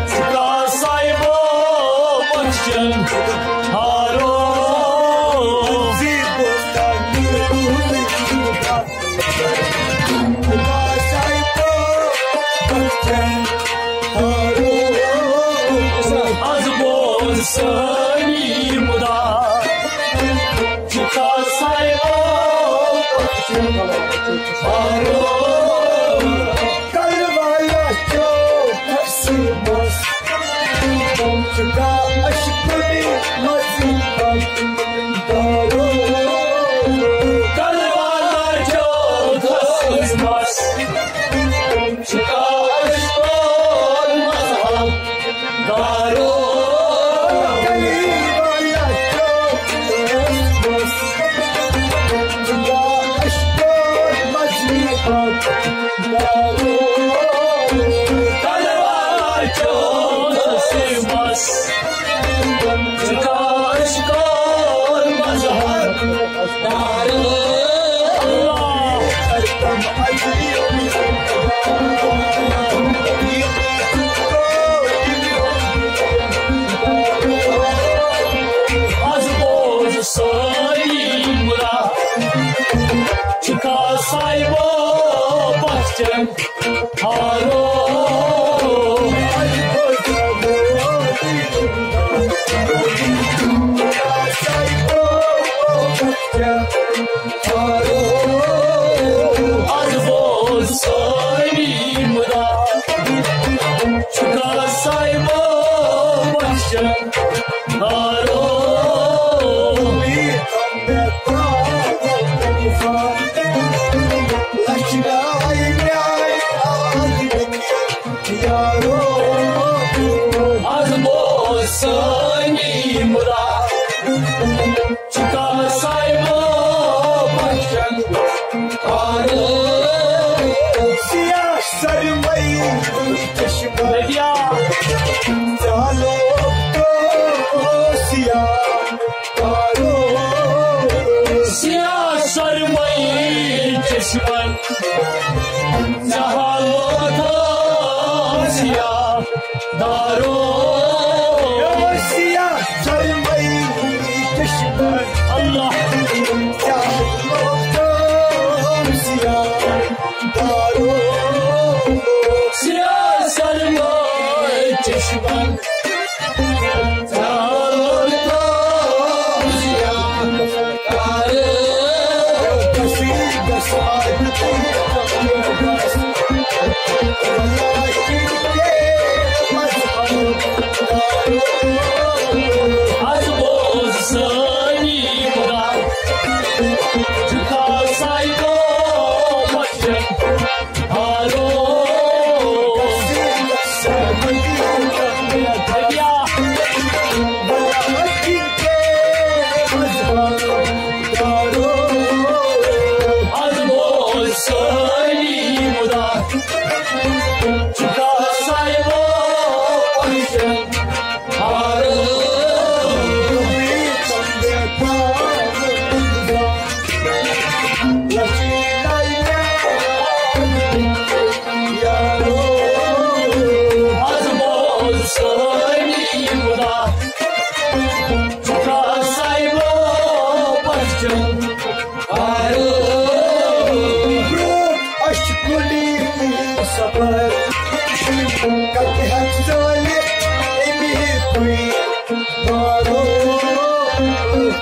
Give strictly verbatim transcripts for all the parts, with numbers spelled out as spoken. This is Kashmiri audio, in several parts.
خدا صاحبو بخشن ہارو۔ خدا صاحبو بخشن ہارو۔ از بوز سانی مدا۔ خدا صاحبو بخشن ہارو۔ کلوالا چوکس مس، چکا اشکری مزی دارو۔ کلوالا چوکس مس، چکا اشکری مزی دارو۔ کلوالا چوکس مس، چکا اشکری مزی دارو۔ تلوار چوکس مس، کاش کور مظہر دارو۔ اللہ۔ از بوز ساری مراد، چکا صاحبو بخشن ہارو۔ از بوز ساری مراد، چکا صاحبو بخشن ہارو۔ یارو، از بوز سانی مراد، چکا صاحبو بخشن ہارو۔ سیاہ سرمئی چشمہ، نبیا۔ چالو تو سیاہ ہارو۔ سیاہ سرمئی چشمہ، چالو تو سیاہ دارو۔ سیاہ سرمئی چشمہ، اللہ۔ چالو تو سیاہ دارو۔ سیاہ سرمئی چشمہ، از بوز سانی مراد، چکا صاحبو بخشن ہارو۔ از بوز سانی مراد، چکا صاحبو بخشن ہارو۔ یارو، از بوز سانی مراد، چکا صاحبو بخشن ہارو۔ برونٛٹھ اَسہِ چھُ کُلی سفر، کَتہِ ہٮ۪کھ ژٲلِتھ اَمی کُے بارو۔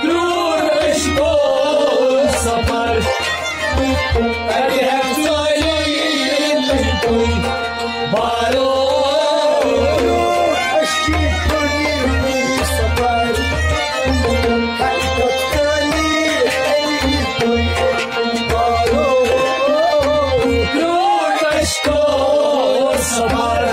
برونٛٹھ اَسہِ گوٚو سفر، کَتہِ ہٮ۪کھ ژٲلِتھ اَمی کُے بارو۔ برونٛٹھ اَسہِ چھُ کُلی سفر، کَتہِ ہٮ۪کھ ژٲلِتھ اَمی کُے بارو۔ برونٛٹھ اَسہِ گوٚو سفر،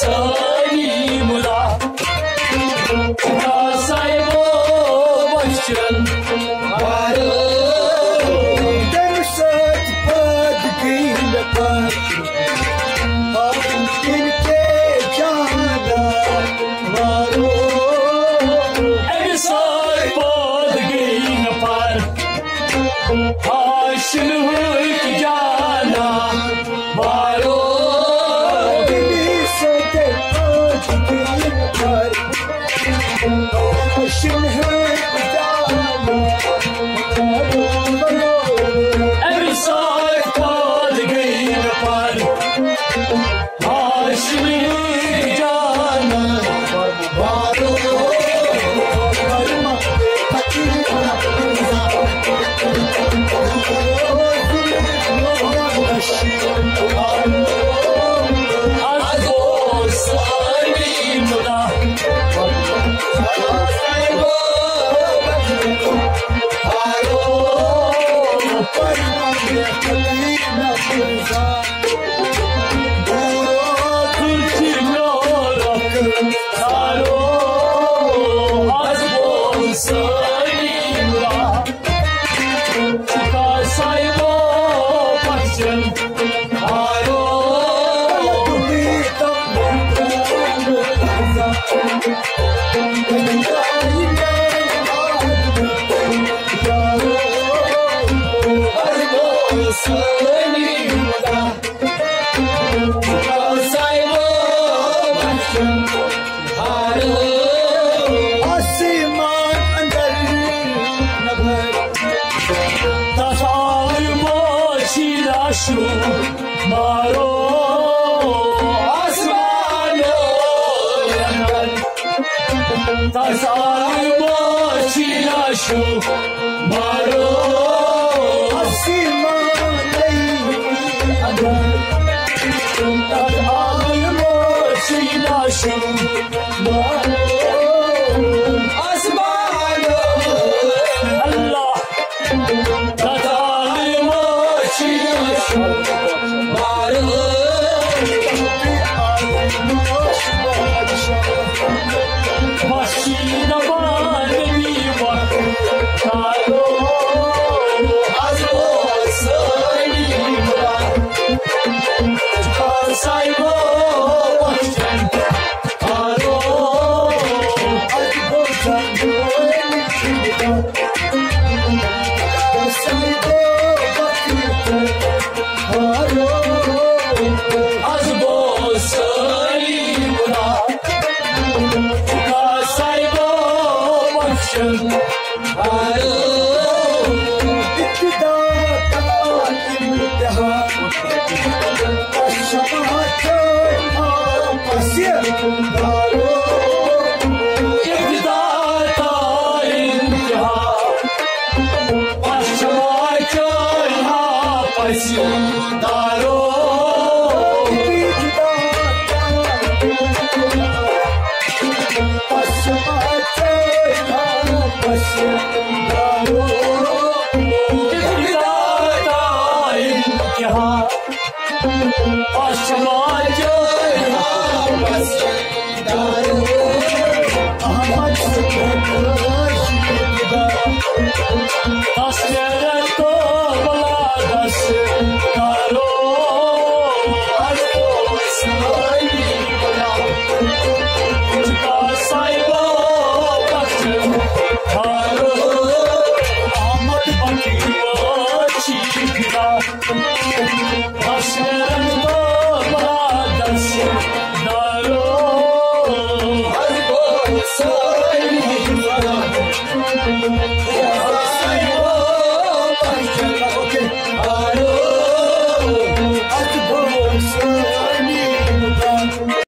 سٲری مُلا۔ خۄدا صٲبو بخشن بارو۔ تَمہِ سۭتۍ پٲدٕ گٔے مےٚ پَتھ۔ آ، تِم تہِ جانا بارو۔ اَمہِ سۭتۍ پٲدٕ گٔے مےٚ پَتھ۔ ہاشمٕکۍ جانا بارو۔ تَمہِ سۭتۍ پٲدٕ گٔے مےٚ پَتھ۔ ہاشمٕکۍ جانا بارو۔ اَمہِ سۭتۍ پٲدٕ گٔے مےٚ پَتھ۔ ہاشمی جان بارو، فرما فقیر۔ از گوٚو سٲری مُلا۔ بارو، فرما فقیر۔ آسمان اندر نبر۔ تسال ماشی لاشو مارو آسمان اندر۔ تسال ماشی لاشو مارو آسمان اندر۔ تسال ماشی لاشو آسمان۔ اللہ۔ تتال ماشی بارو۔ ماشی دبان دیوان۔ تالو۔ از ساری مراد۔ سایبو وشن۔